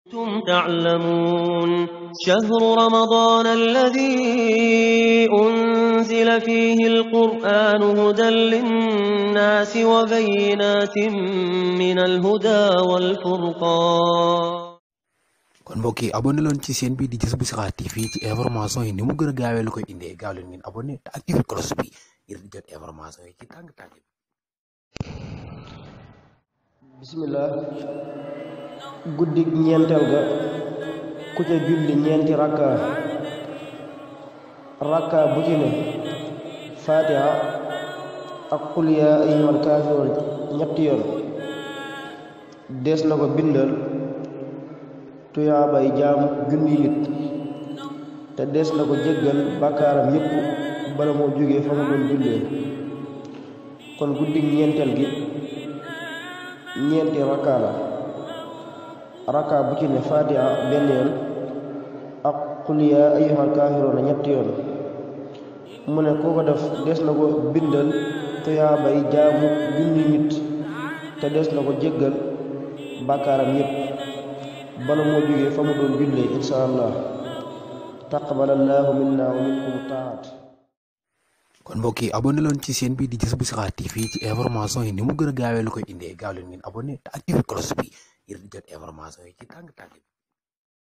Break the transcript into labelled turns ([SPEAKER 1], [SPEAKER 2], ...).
[SPEAKER 1] كنتم تعلمون شهر رمضان الذي أنزل فيه القرآن هدى للناس وبينات من الهدى والفرقان.
[SPEAKER 2] kon mbokk yi abonné leen ci chaîne bi di Jazboul Chikhar TV ci information yi ni mu gën a gaawee la koy indee gaaw leen ngeen abonné te activé cloche bi ngir di jot information yi ci tàng-tàng bi.
[SPEAKER 3] bismillah guddig ñeenteel ga ku ca julli ñeenti rakka bu ci ne fatiha ak qul yaa ayyuhal kaafiruun ñetti yoon des na ko bindal tuyaabay jaamu junni nit te des na ko jéggal bàkkaaram yépp bala moo jógee fa mu doon jullee. kon guddig ñeenteel gi ñeenti rakka bu ci ne fatiha benn yoon ak qul yaa ayyuhal kaafiruun ñetti yoon mu ne koo ko def des na ko bindal tuyaabay jaamu junni nit te des na ko jéggal bàkkaaram yépp bala moo jógee fa mu doon jullee insha allah taqabbalallahu minna wa minkum taat.
[SPEAKER 2] kon mbokk yi abonné leen ci chaîne bi di Jazboul Chikhar TV ci information yi ni mu gën a gaawee la koy indee gaaw leen ngeen abonné te activé cloche bi ngir di jot information yi ci tàng-tàng bi.